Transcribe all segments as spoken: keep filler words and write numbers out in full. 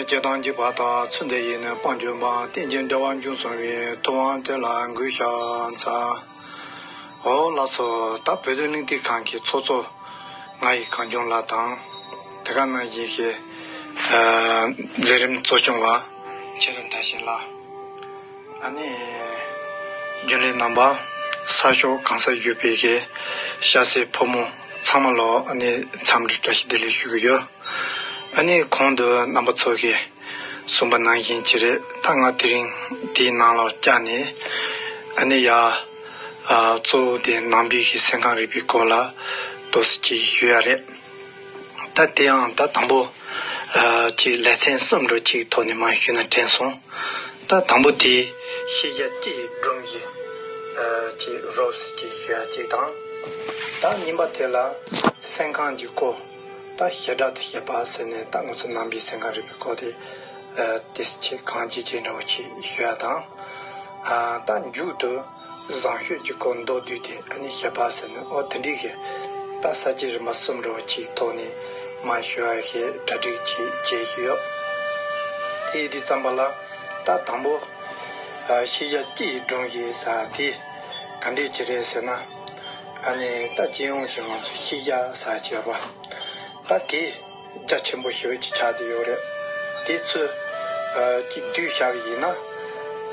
སྤྱིར་བཏང་གི་བར་དག་ཚུལ་འདི་ཡིས་ནི། དཔལ་འབྱོར་པ་རྟེན་ཅིང་འབྲེལ་བར་འབྱུང་གསུངས་པའི། ཐུབ་དབང་དེ་ལ་གུས་ཕྱག་འཚལ། འོ་ལགས་སོ། ད་བོད་དོན་གླེང་སྟེགས་ཁང་གི་ཚོགས་གཙོ་ང་ཡི་གངས་ལྗོངས་ལགས་དང་། དེ་ག་ནང་བཞིན་གྱི་ཨ་མཛད་རིམ་གཙོ་སྐྱོང་བ་ཆེ་རིམ་དར་ཞིང་ལགས། ཨ་ནི་རྒྱུན་ལས་རྣམ་པ། ས་ཕྱོགས་གང་སར་བཞུགས་པའི་གི་སྐྱ་སེར་ཕོ་མོ་ཚང་མ་ལ་ཨ་ནི་འཚམས་འདྲི་བཀྲ་ཤིས་བདེ་ལེགས་ཞུ་གི་ཡོད། ཨ་ནི་གོང་དུ་རྣམ་པ་ཚོ་གིས་གསུངས་པ་ནང་བཞིན་ཅིག་རེད། ད་ང་དེ་རིང་དེའི་ནང་ལ་བཅར་ནས་ཨ་ནི་ཡ་ཨ་གཙོ་བོ་དེ་ནང་པའི་གི་སེམས་ཁམས་རིག་པའི་སྐོར་ལ་ཏོག་ཙམ་ཅིག་ཞུ་ཡ་རེད། ད་དེ་ཡང་ད་དང་པོ་ཨ་ཅིག་ལེ་ཚན་གསུམ་འདྲ་ཅིག་ཐོག་ནས་མར་ཞུས་ན་དྲན་སོང་། ད་དང་པོ་དེ་ཤེས་བྱ་སྤྱི་ཡི་སྒྲོམ་གཞི་ཨ་ཅིག་རོབ་ཙམ་ཅིག་ཞུ་ཡ་ཅིག་དང་། ད་གཉིས་པ་དེ་ལ་སེམས་ཁམས་ཀྱི་སྐོར། ད་བྱེ་བྲག་ཏུ་བཤད་པ་ཟེར་ནས་ད་ང་ཚོ་ནང་པའི་སེམས་ཁམས་རིག་པའི་སྐོར་དེ་ཨ་དེ་ཅིག་གང་ཅི་ཅིག་འདྲ་བོ་ཅིག་ཞུ་ཡ་དང་། ཨ་ད་མཇུག་ཏུ་བཟང་སྤྱོད་ཀྱི་སྐོར་མདོར་བསྡུས་ཏེ་ཨ་ནི་བཤད་པ་ཟེར་ནས། ཨོ་དེ་འདྲའི་གི་ད་ས་བཅད་རིམ་པ་གསུམ་འདྲ་བོ་ཅིག་ཐོག་ནས་མར་ཞུ་བ་གི་གྲ་སྒྲིག་ཅིག་བྱེད་ཀྱི་ཡོད། དེ་ཡིན་དུས་ཙམ་པ་ལ་ད་དང་པོ་ཨ་ཤེས་བྱ་སྤྱི་ཡི་སྒྲོམ་གཞི་ཟེར་དེ་ག་འདྲས་ཅིག་རེད་ཟེར་ན། ཨ་ནི་ད་སྤྱི་ཡོངས་ཀྱི་ང་ཚོ་ཤེས་བྱ་ཟེར་བྱས་པ་ད་དེ་རྒྱ་ཆེན་པོ་ཞེ་པོ་ཅིག་ཆགས་བསྡད་ཡོད་རེད། དེ་ཚོ་ཨ་ཅིག་བསྡུས་བཞག་པ་ཡིན་ན།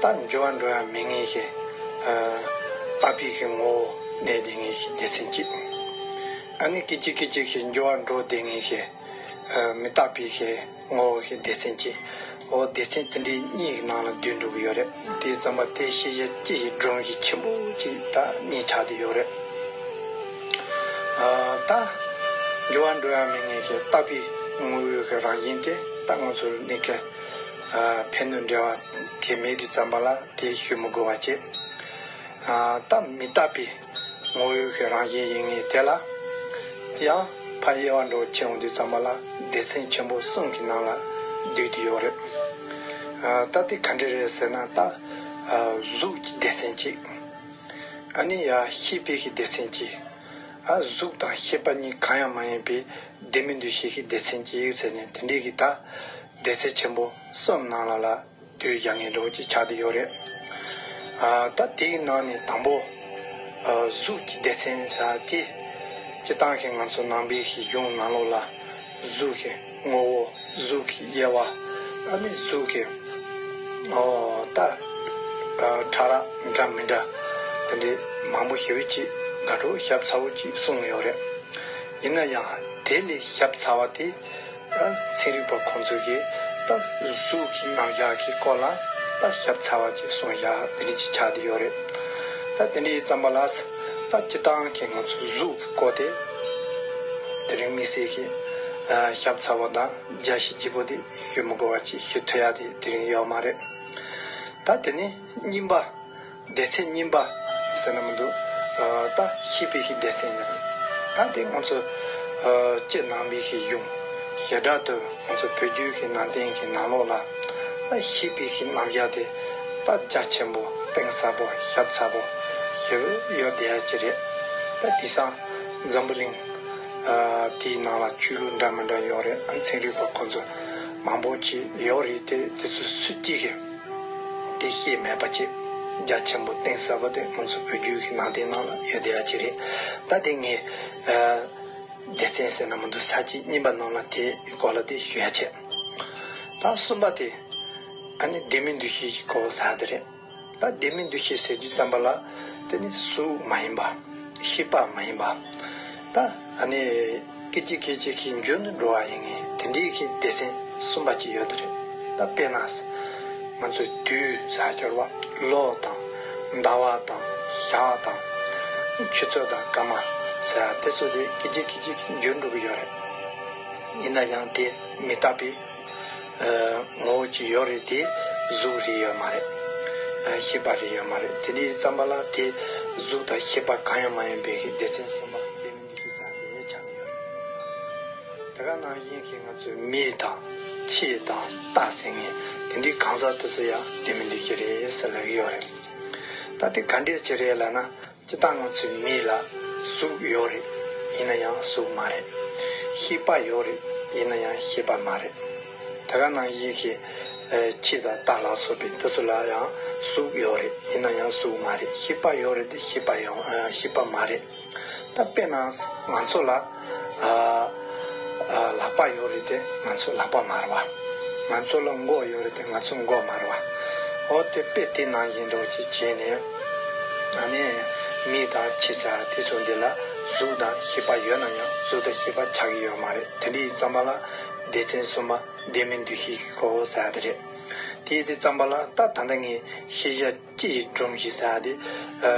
ད་འགྱུར་བ་འགྲོ་ཡ་མེད་མཁན་ཞིག་ཨ་རྟག་པའི་གི་ངོ་བོ་གནས་བསྡད་མཁན་ཞིག་སྡེ་ཚན་གཅིག་ཨ་ནི་སྐད་ཅིག་སྐད་ཅིག་གིས་འགྱུར་བ་འགྲོ་བསྡད་མཁན་ཞིག་ཨ་མི་རྟག་པའི་གི་ངོ་བོ་གི་སྡེ་ཚན་གཅིག་འོ་སྡེ་ཚན་དེ་འདྲའི་གཉིས་ཀྱི་ནང་ལ་བསྡུས་འགྲོ་གི་ཡོད་རེད། དེ་ཙམ་པ་དེ་ཤེས་བྱ་སྤྱི་ཡི་སྒྲོམ་གཞི་ཆེན་པོ་གཅིག་ད་གཉིས་ཆགས་བསྡད་ཡོད་རེད། ཨ་ད་འགྱུར་བ་འགྲོ་ཡ་མེད་མཁན་གྱི་རྟག་པའི་ངོ་བོའི་གི་རང་བཞིན་དེ་ད་ང་ཚོར་གནས་སྐབས་ཨ་ཕན་གནོད་འབྲེལ་བ་དེ་མེད་དུས་ཙམ་པ་ལ་དེ་ཞུ་མི་དགོས་པ་བྱས། ཨ་ད་མི་རྟག་པའི་ངོ་བོའི་གི་རང་བཞིན་ཡིན་ངེས་དེ་ལ་ཡང་ཕར་དབྱེ་བ་འདྲ་བོ་ཕྱེ་འོང་དུས་ཙམ་པ་ལ་སྡེ་ཚན་ཆེན་པོ་གསུམ་གྱི་ནང་ལ་བསྡུས་ཏེ་ཡོད་རེད། ཨ་ད་དེ་ག་འདྲ་རེད་ཟེར་ན། ད་ཨ་གཟུགས་ཀྱི་སྡེ་ཚན་གཅིག་ཨ་ནི་ཡ་ཤེས་པའི་གི་སྡེ་ཚན་གཅིག་ཨ་གཟུགས་དང་ཤེས་པ་གཉིས་གང་ཡང་མ་ཡིན་པའི་ལྡན་མིན་འདུ་ཤེས་ཀྱི་སྡེ་ཚན་གཅིག་ཟེར་ནས་དེ་འདྲའི་གི་ད་སྡེ་ཚན་ཆེན་པོ་གསུམ་ནང་ལ་ལ་བསྡུས་བཞག་མཁན་འདྲ་བོ་ཅིག་ཆགས་བསྡད་ཡོད་རེད། ཨ་ད་དེའི་ནང་ནས་དང་པོ་ཨ་གཟུགས་ཀྱི་སྡེ་ཚན་ཟེར་དེ་སྤྱིར་བཏང་གི་ང་ཚོ་ནང་པའི་གི་གཞུང་ནང་ལོགས་ལ་གཟུགས་ཀྱི་ངོ་བོ། གཟུགས་ཀྱི་དབྱེ་བ། ཨ་ནི་གཟུགས་ཀྱི་ཨོ་ད་ཨ་ཕྲ་རགས་འདྲ་མི་འདྲ་དེ་འདྲའི་མང་པོ་ཞེ་པོ་ཅིག་དགའ་སྤྲོ་ཞབས་ཚ་བོ་ཅིག་གསུངས་ཡོད་རེད། ཡིན་ན་ཡང་དེ་ལས་ཞབས་ཚ་བ་དེ་ཨ་ཚན་རིག་པ་ཁོང་ཚོ་གིས་ད་གཟུགས་ཀྱི་རྣམ་གཞག་གི་སྐོར་ལ་ད་ཞབས་ཚ་བ་ཅིག་གསུངས་བཞག་དེ་འདྲ་ཅིག་ཆགས་བསྡད་ཡོད་རེད། ད་དེ་འདྲ་ཡིན་ཙམ་པ་ལ་ད་སྤྱིར་བཏང་གི་ང་ཚོ་གཟུགས་ཀྱི་སྐོར་དེ་དེ་རིང་དམིགས་བསལ་གྱི་ཨ་ཞབས་ཚ་བ་དང་རྒྱ་ཞིབ་ལྗིད་པོ་དེ་ཞུ་མི་དགོས་པ་ཅིག་ཞུ་ཐུབ་ཡ་དེ་དེ་རིང་ཡོད་མ་རེད། ད་དེ་ནས་གཉིས་པ། སྡེ་ཚན་གཉིས་པ་ཟེར་ན་མི་འདུག་ཨ་ད་ཤེས་པའི་གི་སྡེ་ཚན་ནི་རེད། ད་དེ་ང་ཚོ་ཨ་སྤྱིར་ནང་པའི་གི་གཞུང་། བྱེ་བྲག་ཏུ་ང་ཚོ་བོད་བརྒྱུད་ཀྱི་ནང་བསྟན་གྱི་ནང་ལོགས་ལ་ད་ཤེས་པའི་གི་རྣམ་གཞག་དེ་ད་རྒྱ་ཆེན་པོ་གཏིང་ཟབ་པོ་ཞབས་ཚ་པོ་ཞེ་པོ་ཡོད་བསྡད་ཡ་ཅིག་རེད། ད་དེང་སང་འཛམ་བུ་གླིང་ཨ་དེའི་ནང་ལ་ཆོས་ལུགས་འདྲ་མི་འདྲ་ཡོད་རེད། ཨ་ཚན་རིག་པ་ཁོང་ཚོ་མང་པོ་ཅིག་ཡོད་རེད། དེ་དེ་ཚོ་སུ་གཅིག་གིས་དེ་ཤེས་མེད་པ་ཅིག་རྒྱ་ཆེན་པོ་གཏིང་ཟབ་པོ་དེ་ང་ཚོ་བོད་བརྒྱུད་ཀྱི་ནང་བསྟན་ནང་ལ་ཡོད་བསྡད་ཡ་ཅིག་རེད། ད་དེ་ངས་ཨ་སྡེ་ཚན་ཟེར་ན་མི་འདུག་ས་བཅད་གཉིས་པ་ནང་ལ་དེ་སྐོར་ལ་དེ་ཞུ་ཡ་བྱས། ད་གསུམ་པ་དེ་ཨ་ནི་ལྡན་མིན་འདུ་ཤེས་ཀྱི་སྐོར་ཟེར་དེ་རེད། ད་ལྡན་མིན་འདུ་ཤེས་ཟེར་དུས་ཙམ་པ་ལ་དེ་ནི་གཟུགས་མ་ཡིན་པ། ཤེས་པ་མ་ཡིན་པ། ད་ཨ་ནི་སྐད་ཅིག་སྐད་ཅིག་གིས་འགྱུར་འགྲོ་བ་ཡིན་ངེས་དེ་འདྲའི་གི་སྡེ་ཚན་གསུམ་པ་ཅིག་ཡོད་དེ་རེད། ད་དཔེར་ན་ང་ཚོའི་དུས་ཟེར་སྦྱོར་བ། ལོ་དང་ཟླ་བ་དང་ཞག་དང་ཆུ་ཚོད་དང་སྐར་མ་ཟེར་དེ་ཚོ་དེ་སྐད་ཅིག་སྐད་ཅིག་གིས་འགྱུར་འགྲོ་གི་ཡོད་རེད། ཡིན་ན་ཡང་དེ་མི་རྟག་པའི་ངོ་བོ་ཅིག་ཡོད་རེད་དེ། གཟུགས་རེད་ཡོད་མ་རེད། ཤེས་པ་རེད་ཡོད་མ་རེད། དེ་འདྲའི་ཙམ་པ་ལ་དེ་གཟུགས་དང་ཤེས་པ་གང་ཡང་མ་ཡིན་པའི་གི་སྡེ་ཚན་གསུམ་པ་ལྡན་མིན་འདུ་ཤེས་ཟེར་དེ་ཡས་ཆགས་ཀྱི་ཡོད་རེད། དེ་ག་ནང་བཞིན་གྱི་ང་ཚོའི་མིག་དང་ལྕེ་དང་རྟ་ཟེར་མཁན་དེ་འདྲའི་གང་ཟག་དེ་ཚོ་ཡང་ལྡན་མིན་འདུ་ཤེས་རེད་ཟེར་ལབ་ཀྱི་ཡོད་རེད། ད་དེ་ག་འདྲས་ཅིག་རེད་ལབ་ན། སྤྱིར་བཏང་ང་ཚོའི་མིག་ལ་གཟུགས་ཡོད་རེད། ཡིན་ན་ཡང་གཟུགས་མ་རེད། ཤེས་པ་ཡོད་རེད། ཡིན་ན་ཡང་ཤེས་པ་མ་རེད། དེ་ག་ནང་བཞིན་གྱི་ཨ་ཁྱི་དང་རྟ་ལ་སོགས་པའི་འདི་ཚོ་ལ་ཡང་གཟུགས་ཡོད་རེད། ཡིན་ན་ཡང་གཟུགས་མ་རེད། ཤེས་པ་ཡོད་རེད་དེ་ཤེས་པ་ཡང་ཨ་ཤེས་པ་མ་རེད། ད་དཔེར་ན་ང་ཚོ་ལ་ཨ་ཨ་ལག་པ་ཡོད་རེད་དེ་ང་ཚོ་ལག་པ་མ་རེད་བ། ང་ཚོ་ལ་མགོ་ཡོད་རེད་དེ་ང་ཚོ་མགོ་མ་རེད་བ། འོ་དེ་དཔེ་དེ་ནང་བཞིན་འདྲ་བོ་ཅིག་བྱས་ནས། ཨ་ནི་མི་དང་ཁྱི་ཟེར་དེ་ཚོ་འདི་ལ་གཟུགས་དང་ཤེས་པ་ཡོད་ན་ཡང་གཟུགས་དང་ཤེས་པ་ཆགས་ཀྱི་ཡོད་མ་རེད། དེ་འདྲ་ཡིན་ཙམ་པ་ལ་སྡེ་ཚན་གསུམ་པ་ལྡན་མིན་འདུ་ཤེས་ཀྱི་སྐོར་ཟེར་དེ་རེད། དེ་ཡིན་དུས་ཙམ་པ་ལ་ད་ད་ལྟ་ངས་ཤེས་བྱ་སྤྱི་ཡི་སྒྲོམ་གཞི་ཟེར་དེ། ཨ་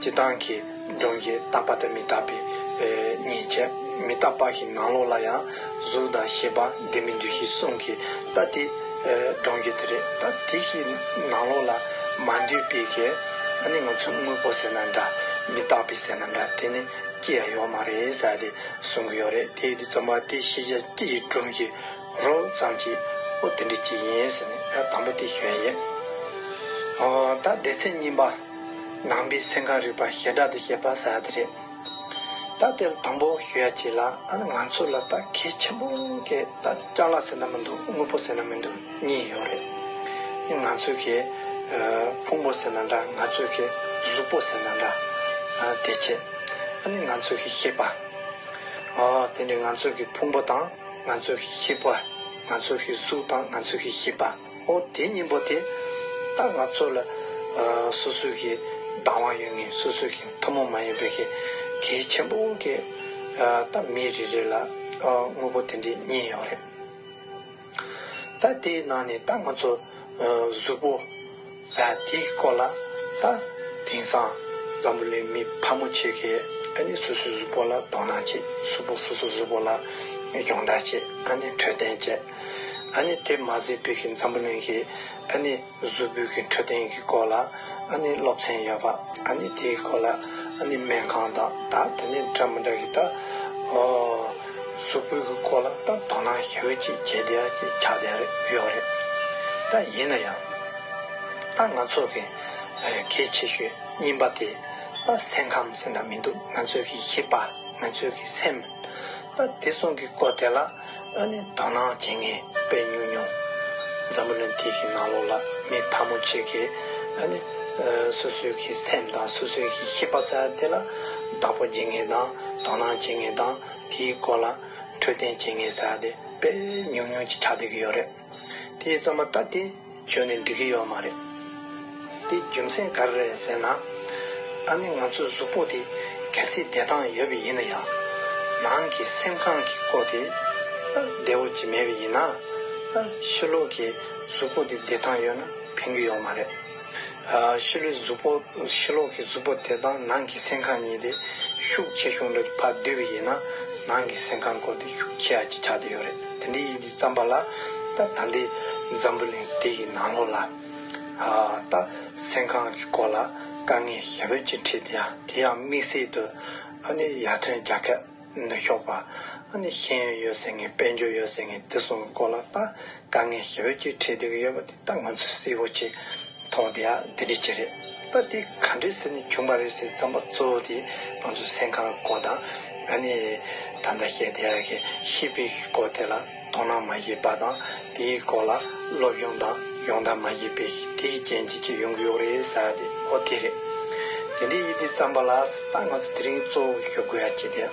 སྤྱི་བཏང་གི་སྒྲོམ་གཞི་རྟག་པ་དང་མི་རྟག་པའི་ཨ་གཉིས་བྱས། མི་རྟག་པ་ཞིག་ནང་ལོགས་ལ་ཡང་གཟུགས་དང་ཤེས་པ་ལྡན་མིན་འདུ་ཤེས་གསུམ་གྱི་ད་དེ་ཨ་སྒྲོམ་གཞི་དེ་རེད། ད་དེ་ཞིག་ནང་ལོགས་ལ་མ་འདུས་པའི་གི་ཨ་ནི་ང་ཚོ་དངོས་པོ་ཟེར་ན་འདྲ། མི་རྟག་པའི་ཟེར་ན་འདྲ། དེ་ནི་སྐྱེ་ཡ་ཡོད་མ་རེད་ཟེར་ཏེ་གསུང་གི་ཡོད་རེད། དེ་ཡིན་དུས་ཙམ་པ་དེ་ཤེས་བྱ་སྤྱི་ཡི་སྒྲོམ་གཞི་རོབ་ཙམ་ཅིག་ཨོ་དེ་འདྲ་ཅིག་ཡིན་ཟེར་ནས་ཡང་དང་པོ་དེ་ཞུ་ཡ་ཡིན། ཨོ་ད་སྡེ་ཚན་གཉིས་པ་ནང་པའི་སེམས་ཁམས་རིག་པ་ཞེ་དྲག་ཏུ་བཤད་པ་ཟེར་ཡ་དེ་རེད། ད་དེ་དང་པོ་ཞུ་ཡ་ཅིག་ལ་ཨ་ནི་ང་ཚོ་ལ་ད་གལ་ཆེན་པོ་གི་ད་ཅ་ལག་ཟེར་ན་མི་འདུག་དངོས་པོ་ཟེར་ན་མི་འདུག་གཉིས་ཡོད་རེད། ང་ཚོ་གི་ཨ་ཕུང་པོ་ཟེར་ན་འདྲ། ང་ཚོ་གི་གཟུགས་པོ་ཟེར་ན་འདྲ། ཨ་དེ་བྱས། ཨ་ནི་ང་ཚོ་གི་ཤེས་པ། ཨ་དེ་འདྲའི་ང་ཚོ་གི་ཕུང་པོ་དང་ང་ཚོ་གི་ཤེས་པ། ང་ཚོ་གི་གཟུགས་དང་ང་ཚོ་གི་ཤེས་པ། ཨོ་དེ་གཉིས་པོ་དེ་ད་ང་ཚོ་ལ་ཨ་སོ་སོ་གི་བདག་དབང་ཡོད་མཁན། སོ་སོ་གི་ཐུན་མོང་མ་ཡིན་པའི་གི་གལ་ཆེན་པོ་གི་ཨ་ད་མི་རེ་རེ་ལ་ཨ་དངོས་པོ་དེ་འདྲའི་གཉིས་ཡོད་རེད། ད་དེའི་ནང་ནས་ད་ང་ཚོ་ཨ་གཟུགས་པོ་ཟེར་དེའི་སྐོར་ལ་ད་དེང་སང་འཛམ་བུ་གླིང་མི་ཕལ་མོ་ཆེ་གིས་ཨ་ནི་སོ་སོའི་གཟུགས་པོ་ལ་དོ་སྣང་བྱེད། གཟུགས་པོ་སོ་སོའི་གཟུགས་པོ་ལ་སྦྱོང་བརྡར་བྱེད། ཨ་ནི་འཕྲོད་བསྟེན་བྱེད། ཨ་ནི་དེ་མ་ཟད་པའི་གི་འཛམ་བུ་གླིང་གི་ཨ་ནི་གཟུགས་པོའི་གི་འཕྲོད་བསྟེན་གྱི་སྐོར་ལ་ཨ་ནི་སློབ་ཚན་ཡོད་པ། ཨ་ནི་དེའི་སྐོར་ལ་ཨ་ནི་སྨན་ཁང་དང་ད་དེ་ནས་འདྲ་མི་འདྲ་གི་ད་ཨོ་གཟུགས་པོའི་གི་སྐོར་ལ་ད་དོ་སྣང་ཞེ་པོ་ཅིག་བྱེད་བསྡད་ཡ་ཅིག་ཆགས་བསྡད་ཡོད་རེད། ད་ཡིན་ན་ཡང་ད་ང་ཚོ་གི་ཨ་གལ་ཆེ་ཤོས་གཉིས་པ་དེ་ད་སེམས་ཁམས་ཟེར་ན་མི་འདུག་ང་ཚོའི་གི་ཤེས་པ། ང་ཚོའི་གི་སེམས། ད་དེ་གསུམ་གྱི་སྐོར་དེ་ལ་ཨ་ནི་དོ་སྣང་བྱེད་མཁན་དཔེ་ཉུང་ཉུང་། འཛམ་བུ་གླིང་འདི་གི་ནང་ལོགས་ལ་མི་ཕལ་མོ་ཆེ་གིས་ཨ་ནི་ཨ་སོ་སོའི་གི་སེམས་དང་སོ་སོའི་གི་ཤེས་པ་ཟེར་དེ་ལ་བདག་པོ་བྱེད་མཁན་དང་དོ་སྣང་བྱེད་མཁན་དང་དེའི་སྐོར་ལ་འཕྲོད་བསྟེན་བྱེད་མཁན་ཟེར་དེ་དཔེ་ཉུང་ཉུང་ཅིག་ཆགས་བསྡད་ཀྱི་ཡོད་རེད། དེ་ཙམ་པ་ད་དེ་བྱོས་ནས་འགྲིག་གི་ཡོད་མ་རེད། དེ་རྒྱུ་མཚན་ག་རེ་རེད་ཟེར་ན། ཨ་ནི་ང་ཚོའི་གཟུགས་པོ་དེ་གལ་སྲིད་བདེ་ཐང་ཡོད་པ་ཡིན་ན་ཡང་། ནང་གི་སེམས་ཁམས་ཀྱི་སྐོར་དེ་ཨ་བདེ་བོ་ཅིག་མེད་པ་ཡིན་ན། ཨ་ཕྱི་ལོགས་ཀྱི་གཟུགས་པོ་དེ་བདེ་ཐང་ཡོད་ན་ཕན་གྱི་ཡོད་མ་རེད། ཨ་ཕྱི་ལོགས་གཟུགས་པོ་ཕྱི་ལོགས་ཀྱི་གཟུགས་པོ་དེ་དང་ནང་གི་སེམས་ཁམས་གཉིས་དེ་ཤུགས་ཆེ་ཆུང་འདྲ་ཕར་བསྡུས་པ་ཡིན་ན། ནང་གི་སེམས་ཁམས་སྐོར་དེ་ཤུགས་ཆེ་བ་ཅིག་ཆགས་བསྡད་ཡོད་རེད། དེ་འདྲ་ཡིན་དུས་ཙམ་པ་ལ་ད་ད་ལྟའི་འཛམ་བུ་གླིང་དེ་ཡི་ནང་ལོགས་ལ་ཨ་ད་སེམས་ཁམས་ཀྱི་སྐོར་ལ་དཀའ་ངལ་ཞེ་པོ་ཅིག་འཕྲད་བསྡད་ཡ། དེ་ཡང་དམིགས་བསལ་དུ་ཨ་ནི་ཡར་ཐོན་རྒྱལ་ཁབ་ནུབ་ཕྱོགས་པ། ཨ་ནི་ཤེས་ཡོན་ཡོད་ཟེར་མཁན་དཔལ་འབྱོར་ཡོད་ཟེར་མཁན་དེ་ཚོ་གི་སྐོར་ལ་ད་དཀའ་ངལ་ཞེ་པོ་ཅིག་འཕྲད་བསྡད་ཀྱི་ཡོད་པ་དེ་ད་ང་ཚོས་གསལ་པོ་ཅིག་མཐོང་བསྡད་ཡ་དེ་འདྲ་ཅིག་རེད། ད་དེ་ག་འདྲས་ཟེར་ནས་བྱུང་བ་རེད་ཟེར་ཙམ་པ་གཙོ་བོ་དེ་ང་ཚོ་སེམས་ཁམས་སྐོར་དང་ཨ་ནི་ད་ལྟ་བཤད་བསྡད་ཡ་གི་ཤེས་པའི་སྐོར་དེ་ལ་དོ་སྣང་མ་བྱས་པ་དང་། དེའི་སྐོར་ལ་སློབ་སྦྱོང་དང་སྦྱོང་བརྡར་མ་བྱས་པའི་དེའི་རྐྱེན་གྱིས་ཅིག་ཡོང་གི་ཡོད་རེད་ཟེར་ཡ་དེ་ཨོ་དེ་རེད། དེ་འདྲ་ཡིན་དུས་ཙམ་པ་ལ་ད་ང་ཚོ་དེ་རིང་གཙོ་བོ་ཞུ་དགོས་ཡ་ཅིག་དེ།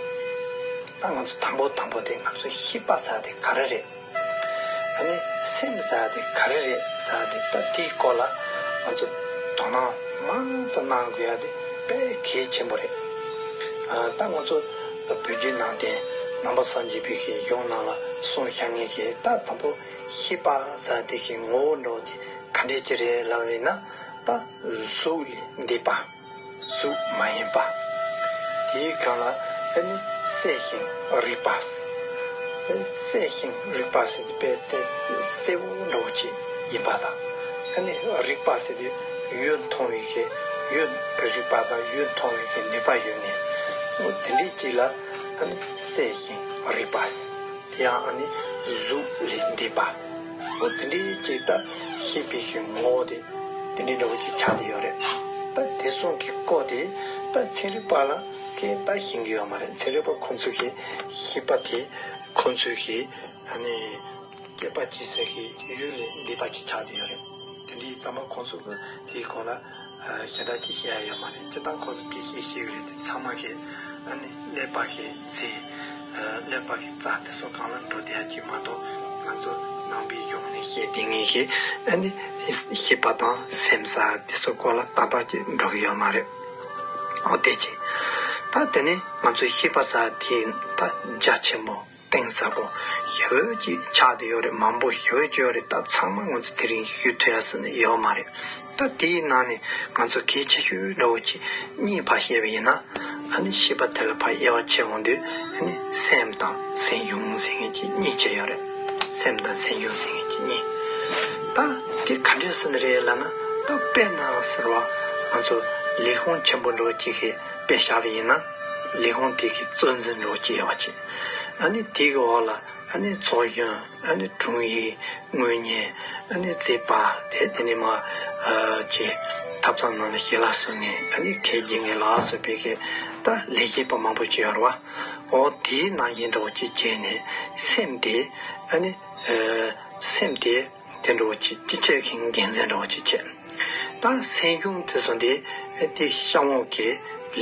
ད་ང་ཚོ་དང་པོ་དང་པོ་དེ་ང་ཚོ་ཤེས་པ་ཟེར་ཡ་དེ་ག་རེ་རེད། ཨ་ནི་སེམས་ཟེར་ཡ་དེ་ག་རེ་རེད་ཟེར་ཡ་དེ། ད་དེའི་སྐོར་ལ་ང་ཚོ་དོ་སྣང་མང་ཙམ་གནང་དགོས་ཡ་དེ་དཔེ་གལ་ཆེན་པོ་རེད། ཨ་ད་ང་ཚོ་བོད་བརྒྱུད་ནང་བསྟན་ནང་པ་སངས་རྒྱས་པའི་གི་གཞུང་ནང་ལ་གསུངས་བཞག་མཁན་གྱི་ད་དང་པོ་ཤེས་པ་ཟེར་ཡ་དེ་གི་ངོ་བོ་འདྲ་བོ་དེ་ག་འདྲས་ཅིག་རེད་ལབ་ཡིན་ན། ད་གཟུགས་ལས་འདས་པ། གཟུགས་མ་ཡིན་པ། དེའི་སྒང་ལ་ཨ་ནི་གསལ་ཞིང་རིག་པ། ཨ་གསལ་ཞིང་རིག་པ་ཟེར་དེ་དཔེ་དེ་གསལ་པོ་འདྲ་བོ་ཅིག་ཡིན་པ་དང་། ཨ་ནི་རིག་པ་ཟེར་དེ་ཡུལ་མཐོང་བའི་གི་ཡུལ་རིག་པ་དང་ཡུལ་མཐོང་བའི་གི་ནུས་པ་ཡོད་མཁན། འོ་དེ་འདྲའི་ཅིག་ལ་ཨ་ནི་གསལ་ཞིང་རིག་པ། དེ་ཡང་ཨ་ནི་གཟུགས་ལས་འདས་པ། འོ་དེ་འདྲའི་ཅིག་ད་ཤེས་པའི་གི་ངོ་བོ་དེ་དེ་འདྲའི་འདྲ་བོ་ཅིག་ཆགས་བསྡད་ཡོད་རེད། ད་དེ་གསུམ་གྱི་སྐོར་དེ་ད་ཚན་རིག་པ་ལ་གིས་ད་ཤེས་ཀྱི་ཡོད་མ་རེད། ཚན་རིག་པ་ཁོང་ཚོ་གི་ཤེས་པ་དེ་ཁོང་ཚོ་གི་ཨ་ནི་ སྐྱེས་པ་གཅིག་ཟེར་གྱི་ཡུལ་ལས་འདས་པ་གཅིག་ཆགས་བསྡད་ཡོད་རེད། དེ་འདྲའི་ཙམ་པ་ཁོང་ཚོ་གི་དེའི་སྐོར་ལ་ཞེ་དྲག་ཅིག་བཤད་ཡ་ཡོད་མ་རེད། སྤྱིར་བཏང་ཁོང་ཚོ་ཅིག་བཤད་ཤེས་ཀྱི་རེད། དེ་ཚང་མ་གི་ཨ་ནི་ཀླད་པ་གི་ཚེ་ཀླད་པ་གི་རྩ་དེ་ཚོ་སྒང་ལ་འགྲོ་བསྡད་ཡ་ཅིག་མ་གཏོགས། ང་ཚོ་ནང་པའི་གཞུང་ནས་བཤད་བསྡད་མཁན་གྱི་ཨ་ནི་ཤེས་པ་དང་སེམས་ཟེར་དེ་ཚོ་སྐོར་ལ་ཏག་ཏག་ཅིག་འགྲོ་གི་ཡོད་མ་རེད། འོ་དེ་ཅིག་ད་དེ་ནས་ང་ཚོའི་ཤེས་པ་ཟེར་དེ་ད་རྒྱ་ཆེན་པོ་གཏིང་ཟབ་པོ་ཞེ་པོ་ཅིག་ཆགས་བསྡད་ཡོད་རེད། མང་པོ་ཞེ་པོ་ཅིག་ཡོད་རེད། ད་ཚང་མ་ང་ཚོ་དེ་རིང་ཞུ་ཐུབ་ཡ་ཟེར་ནས་ཡོད་མ་རེད། ད་དེའི་ནང་ནས་ང་ཚོ་གལ་ཆེ་ཤོས་འདྲ་བོ་ཅིག་གཉིས་ཕར་བཤད་པ་ཡིན་ན། ཨ་ནི་ཤེས་པ་དེ་ལ་ཕར་དབྱེ་བ་ཕྱེ་འོང་དུས། ཨ་ནི་སེམས་དང་སེམས་བྱུང་ཟེར་མཁན་གྱི་གཉིས་ཕྱེ་ཡོད་རེད། སེམས་དང་སེམས་བྱུང་ཟེར་མཁན་གྱི་གཉིས། ད་དེ་ག་འདྲས་ཟེར་ནི་རེད་ལབ་ན། ད་དཔེར་ན་ཟེར་བ། ང་ཚོ་ལས་ཁུངས་ཆེན་པོ་འདྲ་བོ་ཅིག་གི་དཔེ་བཞག་པ་ཡིན་ན། ལས་ཁུངས་དེ་གི་གཙོ་འཛིན་འདྲ་བོ་ཅིག་ཡོད་པ་ཅིག་ཨ་ནི་དེ་གི་འོག་ལ་ཨ་ནི་ཚོགས་གཞོན། ཨ་ནི་དྲུང་ཡིག་དངུལ་གཉེར། ཨ་ནི་རྩིས་པ། དེ་དེ་ནས་མ་ཨ་ཅེ་ཐབ་ཚང་ནང་ལ་ཞལ་ལག་བཟོ་མཁན། ཨ་ནི་གད་རྒྱག་མཁན་ལ་སོགས་པའི་གི་ད་ལས་བྱེད་པ་མང་པོ་ཅིག་ཡོད་རེད་བ། འོ་དེའི་ནང་བཞིན་འདྲ་བོ་ཅིག་བྱས་ནས་སེམས་དེ། ཨ་ནི་ཨ་སེམས་དེ་དེ་འདྲ་བོ་ཅིག་སྤྱི་ཁྱབ་ཀྱི་འགན་འཛིན་འདྲ་བོ་ཅིག་བྱས། ད་སེམས་བྱུང་དེ་ཚོ་འདི་དེ་གཤམ་འོག་གི་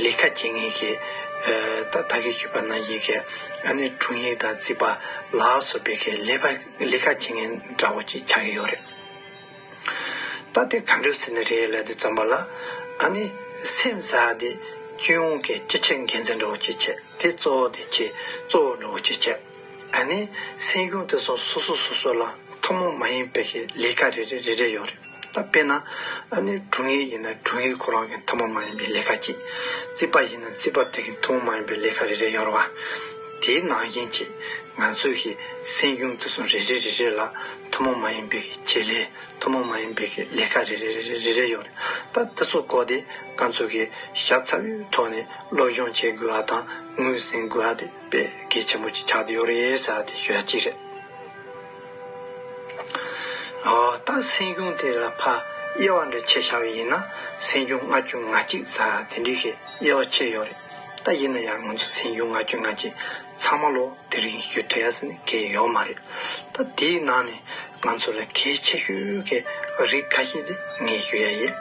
ལས་ཀ་བྱེད་མཁན་གྱི་ཨ་ད་ད་གིན་ཞུས་པ་ནང་བཞིན་གྱི་ཨ་ནི་དྲུང་ཡིག་དང་རྩིས་པ་ལ་སོགས་པའི་གི་ལས་པ་ལས་ཀ་བྱེད་མཁན་འདྲ་བོ་ཅིག་ཆགས་ཀྱི་ཡོད་རེད། ད་དེ་ག་འདྲ་ཟེར་ནི་རེད་ལབ་དུས་ཙམ་པ་ལ། ཨ་ནི་སེམས་ཟེར་དེ་སྤྱི་ཡོངས་ཀྱི་སྤྱི་ཁྱབ་འགན་འཛིན་འདྲ་བོ་ཅིག་བྱས། དེ་གཙོ་བོ་དེ་བྱས། གཙོ་བོ་འདྲ་བོ་ཅིག་བྱས། ཨ་ནི་སེམས་བྱུང་དེ་ཚོ་སོ་སོ་སོ་སོ་ལ་ཐུན་མོང་མ་ཡིན་པའི་གི་ལས་ཀ་རེ་རེ་རེ་རེ་ཡོད་རེད། ད་དཔེར་ན་ཨ་ནི་དྲུང་ཡིག་ཡིན་ན་དྲུང་ཡིག་ཁོ་རང་གི་ཐུན་མོང་མ་ཡིན་པའི་ལས་ཀ་གཅིག་རྩིས་པ་ཡིན་ན་རྩིས་པ་དེ་གི་ཐུན་མོང་མ་ཡིན་པའི་ལས་ཀ་རེ་རེ་ཡོད་རེད་བ། དེའི་ནང་བཞིན་གྱི་ང་ཚོས་ཀྱི་སེམས་བྱུང་དེ་ཚོ་རེ་རེ་རེ་རེ་ལ་ཐུན་མོང་མ་ཡིན་པའི་གི་བྱེད་ལས། ཐུན་མོང་མ་ཡིན་པའི་གི་ལས་ཀ་རེ་རེ་རེ་རེ་རེ་རེ་ཡོད་རེད། ད་དེ་ཚོ་སྐོར་དེ་ང་ཚོ་གི་ཞབས་ཚ་བའི་ཐོག་ནས་སློབ་སྦྱོང་བྱེད་དགོས་པ་དང་ངོས་ཟིན་དགོས་པ་དེ་དཔེ་གལ་ཆེན་པོ་ཅིག་ཆགས་བསྡད་ཡོད་རེད་ཟེར་བ་དེ་ཞུ་ཡ་གཅིག་རེད། ཨོ། ད་སེམས་བྱུང་དེ་ལ་ཕར་དབྱེ་བ་འདྲ་ཕྱེ་བཞག་པ་ཡིན་ན། སེམས་བྱུང་ལྔ་བཅུ་ང་གཅིག་ཟེར་བ་དེ་འདྲའི་གི་དབྱེ་བ་ཕྱེ་ཡོད་རེད། ད་ཡིན་ན་ཡང་ང་ཚོ་སེམས་བྱུང་ལྔ་བཅུ་ང་གཅིག་ཚང་མ་ལོ་དེ་རིང་ཞུ་ཐུབ་ཡ་ཟེར་ནས་གལ་ཡོད་མ་རེད། ད་དེའི་ནང་ནས་ང་ཚོ་ལ་གལ་ཆེ་ཤོས་ཀྱི་རིགས་ཁ་ཤས་དེ་ངས་ཞུ་ཡ་ཡིན།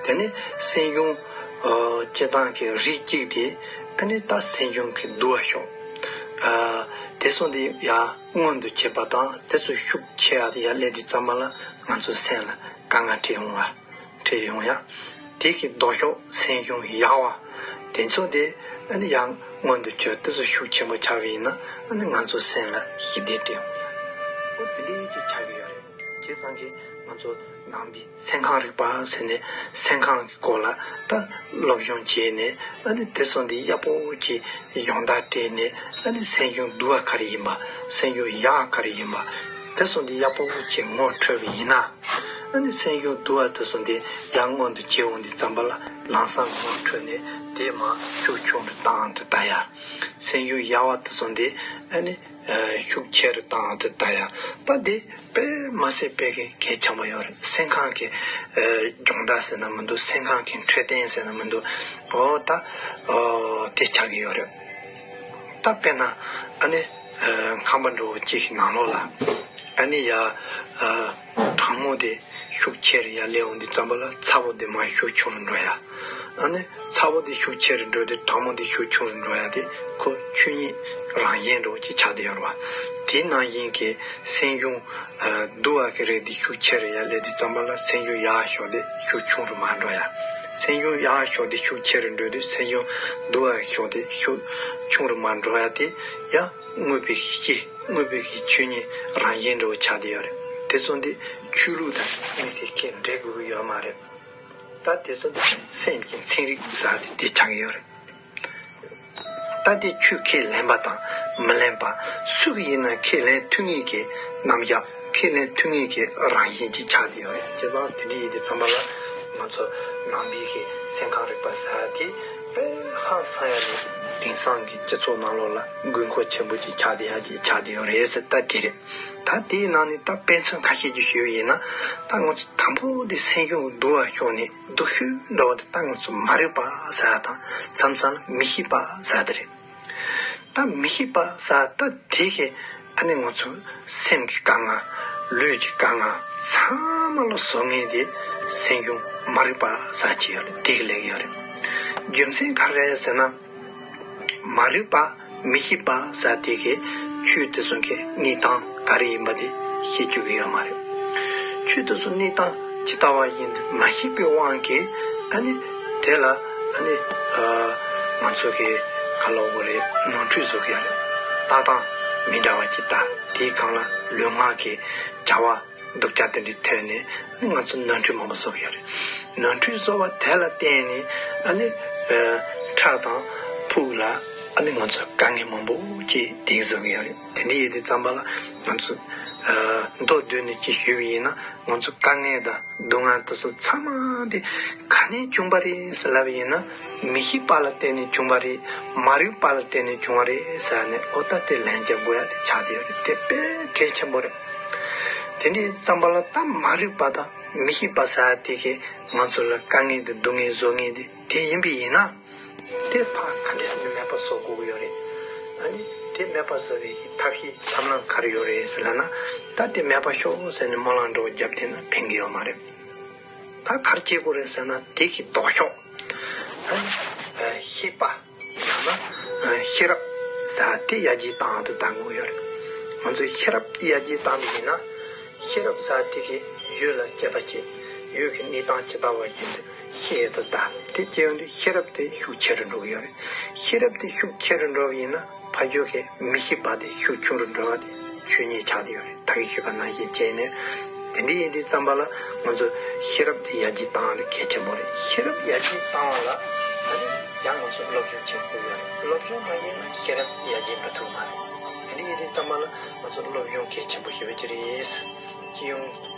དེ་ནས་སེམས་བྱུང་ཨ་སྤྱིར་བཏང་གི་རིགས་གཅིག་དེ། ཨ་ནི་ད་སེམས་བྱུང་གི་དུ་བ་ཤོག་ཨ་དེ་ཚོ་འདི་ཡང་མངོན་དུ་བྱེད་པ་དང་། དེ་ཚོ་ཤུགས་ཆེ་ཡ་དེ་ཡར་སླེབས་དུས་ཙམ་པ་ལ་ང་ཚོའི་སེམས་ལ་དཀའ་ངལ་འཕྲད་ཡོང་བ། འཕྲད་ཡོང་ཡ། དེ་གི་ལྡོག་ཕྱོགས་སེམས་བྱུང་ཡག་པ་དེ་ཚོ་དེ་ཨ་ནི་ཡང་མངོན་དུ་གྱུར། དེ་ཚོ་ཤུགས་ཆེན་པོ་ཆགས་པ་ཡིན་ན། ཨ་ནི་ང་ཚོའི་སེམས་ལ་ཞི་བདེ་སྤྲད་ཡོང་ཡ། འོ་དེ་འདྲའི་ཅིག་ཆགས་ཀྱི་ཡོད་རེད། བྱས་ཙང་གི་ང་ཚོ་ནང་པའི་སེམས་ཁམས་རིག་པ་ཟེར་ནས་སེམས་ཁམས་ཀྱི་སྐོར་ལ་ད་སློབ་སྦྱོང་བྱས་ནས། ཨ་ནི་དེ་ཚོ་འདི་ཡག་པོ་ཅིག་སྦྱོང་བརྡར་སྤྲད་ནས། ཨ་ནི་སེམས་བྱུང་དུ་བ་ག་རེ་ཡིན་པ། སེམས་བྱུང་ཡག་ག་རེ་ཡིན་པ། དེ་ཚོ་འདི་ཡག་པོ་ཅིག་ངོ་འཕྲོད་པ་ཡིན་ན། ཨ་ནི་སེམས་བྱུང་དུ་བ་དེ་ཚོ་འདི་ཡར་མངོན་དུ་བྱེད་འོང་དུས་ཙམ་པ་ལ་ལམ་སང་ངོ་འཕྲོད་ནས་དེ་མར་ཤུགས་ཆུང་རུ་བཏང་དུ་ལྟ་ཡ། སེམས་བྱུང་ཡག་པ་དེ་ཚོ་འདི་ཨ་ནི་ཨ་ཤུགས་ཆེ་རུ་བཏང་དུ་ལྟ་ཡ། ད་འདི་དཔེ་མ་སྲིད་པའི་གི་གལ་ཆེན་པོ་ཡོད་རེད། སེམས་ཁམས་ཀྱི་ཨ་སྦྱོང་བརྡར་ཟེར་ན་མི་འདུག་སེམས་ཁམས་ཀྱི་འཕྲོད་བསྟེན་ཟེར་ན་མི་འདུག་འོ་ད་ཨོ་དེ་ཆགས་ཀྱི་ཡོད་རེད། ད་དཔེར་ན་ཨ་ནི་ཨ་ཁང་པ་འདྲ་བོ་གཅིག་གི་ནང་ལོགས་ལ་ཨ་ནི་ཡ་ཨ་གྲང་མོ་དེ་ཤུགས་ཆེ་རུ་ཡར་སླེབས་འོང་དུས་ཙམ་པ་ལ་ཚ་པོ་དེ་མར་ཤུགས་ཆུང་རུ་འགྲོ་ཡ། ཨ་ནི་ཚ་པོ་དེ་ཤུགས་ཆེ་རུ་འགྲོ་དུས་གྲང་མོ་དེ་ཤུགས་ཆུང་རུ་འགྲོ་ཡ་དེ་ཁོ་ཆོས་ཉིད་རང་བཞིན་འདྲ་བོ་ཅིག་ཆགས་བསྡད་ཡོད་རེད་བ། དེ་ནང་བཞིན་གྱི་སེམས་བྱུང་ཨ་དུ་བ་གི་རིགས་དེ་ཤུགས་ཆེ་རུ་ཡར་སླེབས་དུས་ཙམ་པ་ལ་སེམས་བྱུང་ཡག་ཤོས་དེ་ཤུགས་ཆུང་རུ་མར་འགྲོ་ཡ། སེམས་བྱུང་ཡག་ཤོས་དེ་ཤུགས་ཆེ་རུ་འགྲོ་དུས་སེམས་བྱུང་དུ་བ་ཤོས་དེ་ཤུགས་ཆུང་རུ་མར་འགྲོ་ཡ་དེ་ཡང་དངོས་པོའི་གི་སྤྱི། དངོས་པོའི་གི་ཆོས་ཉིད་རང་བཞིན་འདྲ་བོ་ཆགས་བསྡད་ཡོད་རེད། དེ་ཚོ་འདི་ཆོས་ལུགས་དང་དམིགས་བསལ་ཁས་འགྲེལ་དགོས་ཀྱི་ཡོད་མ་རེད། ད་དེ་ཚོ་འདི་སེམས་ཀྱི་ཚན་རིག་ཟེར་དེ་དེ་ཆགས་ཀྱི་ཡོད་རེད། ད་དེ་ཆོས་ཁས་ལེན་པ་དང་མི་ལེན་པ། སུ་གིས་ཡིན་ན་ཁས་ལེན་ཐུབ་ངེས་ཀྱི་རྣམ་གཞག་ཁས་ལེན་ཐུབ་ངེས་ཀྱི་རང་བཞིན་ཅིག་ཆགས་བསྡད་ཡོད་རེད། བྱས་ཙང་དེ་འདྲ་ཡིན་དུས་ཙམ་པ་ལ་ང་ཚོ་ནང་པའི་གི་སེམས་ཁམས་རིག་པ་ཟེར་དེ་དཔེ་ཧང་སང་ཡ་ནི་དེང་སང་གི་སྤྱི་ཚོགས་ནང་ལོགས་ལ་དགོས་མཁོ་ཆེན་པོ་ཅིག་ཆགས་བསྡད་ཡ་ཅིག་ཆགས་བསྡད་ཡོད་རེད་ཟེར། ད་དེ་རེད། ད་དེའི་ནང་ནས་ད་དཔེ་མཚོན་ཁ་ཤས་ཅིག་ཞུས་པ་ཡིན་ན། ད་ང་ཚོ་དང་པོ་དེ་སེམས་བྱུང་དུ་བ་ཤོར་ནས་སྡུག་ཤོས་འདྲ་བོ་དེ་ད་ང་ཚོ་མ་རིག་པ་ཟེར་བ་དང་མཚམས་མཚམས་ལ་མི་ཤེས་པ་ཟེར་དེ་རེད། ད་མི་ཤེས་པ་ཟེར་ད་དེ་གི་ ཨ་ནི་ང་ཚོ་སེམས་ཀྱི་དཀའ་ངལ། ལུས་ཀྱི་དཀའ་ངལ་ཚང་མ་ལ་བཟོ་མཁན་དེ་སེམས་བྱུང་མ་རིག་པ་ཟེར་གྱི་ཡོད་རེད། དེ་གི་ལས་ཀྱི་ཡོད་རེད། རྒྱུ་མཚན་ག་རེ་རེད་ཟེར་ན། མ་རིག་པ་མི་ཤེས་པ་ཟེར་དེ་གི་ཆོས་དེ་ཚོ་གི་གནས་སྟངས་ག་རེ་ཡིན་པ་དེ་ཤེས་རྒྱུ་གི་ཡོད་མ་རེད། ཆོས་དེ་ཚོ་གནས་སྟངས་ཇི་ལྟ་བ་ཡིན་དུ་མ་ཤེས་པའི་དབང་གིས། ཨ་ནི་དེ་ལ་ཨ་ནི་ཨ་ང་ཚོ་གི་ག་ལབ་དགོས་རེད། ནོར་འཁྲུལ་བཟོ་གི་ཡོད་རེད། ལྟ་སྟངས་མི་འདྲ་བ་ཅིག་ལྟ། དེའི་སྒང་ལ་ལུས་ངག་གི་བྱ་བ་སྡུག་ཅག་དེ་འདྲ་ཐོན་ནས། ཨ་ནི་ང་ཚོ་ནོར་འཁྲུལ་མང་པོ་བཟོ་གི་ཡོད་རེད། ནོར་འཁྲུལ་བཟོ་བ་དེ་ལ་བརྟེན་ནས། ཨ་ནི་ཨ་ཁྲག་དང་ཕུགས་ལ་ཨ་ནི་ང་ཚོ་དཀའ་ངལ་མང་པོ་ཅིག་དེ་བཟོ་གི་ཡོད་རེད། དེ་འདྲ་ཡིན་དུས་ཙམ་པ་ལ་ང་ཚོ་ཨ་མདོར་བསྡུས་ནས་ཅིག་ཞུས་པ་ཡིན་ན། ང་ཚོ་དཀའ་ངལ་དང་སྡུག་བསྔལ་དེ་ཚོ་ཚང་མ་དེ་ག་ནས་བྱུང་བ་རེད་ཟེར་ལབ་པ་ཡིན་ན། མི་ཤེས་པ་ལ་བརྟེན་ནས་བྱུང་བ་རེད། མ་རིག་པ་ལ་བརྟེན་ནས་བྱུང་བ་རེད་ཟེར་ནས། ཨོ་ད་དེ་ལན་རྒྱག་དགོས་ཡ་དེ་ཆགས་བསྡད་ཡོད་རེད། དེ་དཔེ་གལ་ཆེན་པོ་རེད། དེ་འདྲའི་ཙམ་པ་ལ་ད་མ་རིག་པ་དང་མི་ཤེས་པ་ཟེར་དེ་གིས་ང་ཚོ་ལ་དཀའ་ངལ་དང་སྡུག་བསྔལ་བཟོ་མཁན་དེ་དེ་ཡིན་པ་ཡིན་ན། དེ་ཕར་ག་འདྲ་ཟེར་ནས་མེད་པ་བཟོ་དགོས་ཀྱི་ཡོད་རེད། ཨ་ནི་དེ་མེད་པ་བཟོ་བའི་ཐབས་ཤེས་ཐབས་ལམ་ག་རེ་ཡོད་རེད་ཟེར་ལབ་ན། ད་དེ་མེད་པ་ཤོག་ཟེར་ནས་སྨོན་ལམ་འདྲ་བོ་བརྒྱབ་བསྡད་ན་ཕན་གྱི་ཡོད་མ་རེད། ད་ག་རེ་བྱེད་དགོས་རེད་ཟེར་ན། དེ་གི་ལྡོག་ཕྱོགས། ཨ་ནི་ཤེས་པ། ཡང་ན་ཤེས་རབ་ཟེར་དེ་ཡར་རྒྱས་བཏང་དུ་གཏང་དགོས་ཡོད་རེད། ང་ཚོས་ཤེས་རབ་ཡར་རྒྱས་བཏང་དུ་ཡིན་ན། ཤེས་རབ་ཟེར་དེ་གི་ཡུལ་ལ་དཔྱད་པ་བྱེད། ཡུལ་གྱི་གནས་སྟངས་ཇི་ལྟ་བ་ཡིན་དུ་ཤེས་ཡོད་དུ་ད། དེ་སྐྱེ་ཡོང་དུས་ཤེས་རབ་དེ་ཤུགས་ཆེ་རུ་འགྲོ་གི་ཡོད་རེད། ཤེས་རབ་དེ་ཤུགས་ཆེ་རུ་འགྲོ་བ་ཡིན་ན། ཕ་རྒྱུད་ཀྱི་མི་ཤེས་པ་དེ་ཤུགས་ཆུང་རུ་འགྲོ་བ་དེ་ཆོས་ཉིད་ཆགས་ཀྱི་ཡོད་རེད། ད་གིན་ཞུས་པ་ནང་བཞིན་བྱས་ནས། དེ་འདྲ་ཡིན་དུས་ཙམ་པ་ལ་ང་ཚོ་ཤེས་རབ་དེ་ཡར་རྒྱས་བཏང་ཡ་དེ་གལ་ཆེན་པོ་རེད། ཤེས་རབ་ཡར་རྒྱས་བཏང་བ་ལ་ད་ནི་ཡང་ང་ཚོ་སློབ་སྦྱོང་བྱེད་དགོས་ཡོད་རེད། སློབ་སྦྱོང་མ་བྱས་ན་ཤེས་རབ་ཡར་རྒྱས་མི་ཐུབ་མ་རེད། དེ་འདྲ་ཡིན་དུས་ཙམ་པ་ལ་ང་ཚོ་སློབ་སྦྱོང་གལ་ཆེན་པོ་ཞེ་པོ་ཅིག་རེད། སྤྱི་ཡོངས།